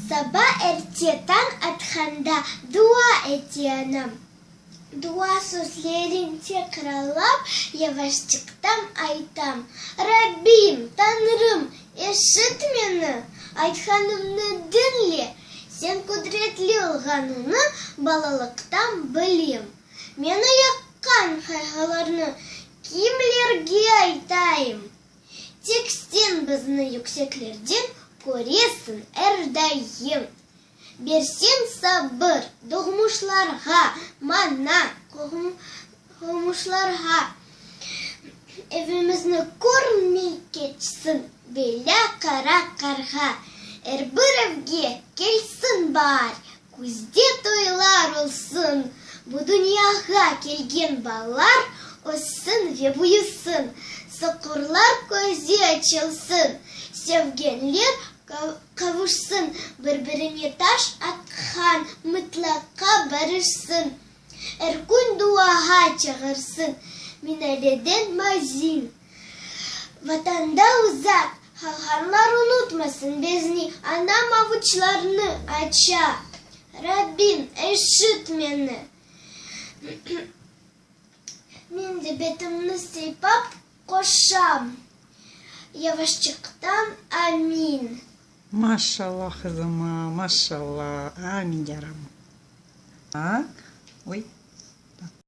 Saba erte tañ atqanda dua ete anam. Dua sözlerin tekrarlap, yavaşçıqtan aytam, Rabbim, Tañrım, eşit meni, aytqanımnı diñle, Sen qudretli olğanıñnı balalıqtan bilem. Meni yaqqan qayğılarnı kimlerge aytayım? Tek sen bizni yükseklerden köresiñ er daim. Berseñ sabır doğmuşlarğa, mana, qomşularğa. Evimizni körmey keçsin belâ qara qarğa. Er bir evge kelsin baar, küzde toylar olsun. Bu dünyağa kelgen balalar össin ve büyüsün, soqurlar közü açılsın, sevgenler Qavuşsın, bir-birine taş atqan mıtlaqa barışsın, er kün duağa çağırsın minareden muazzin. Vatanda uzaq qalğanlar unutmasın bizni, anam avuçlarını aça, Rabbim, eşit meni. Men de betimni sıypap qoşam yavaşçıqtan Amin. Maşallah qızıma, maşallah, amin ya Rabbim. Oy.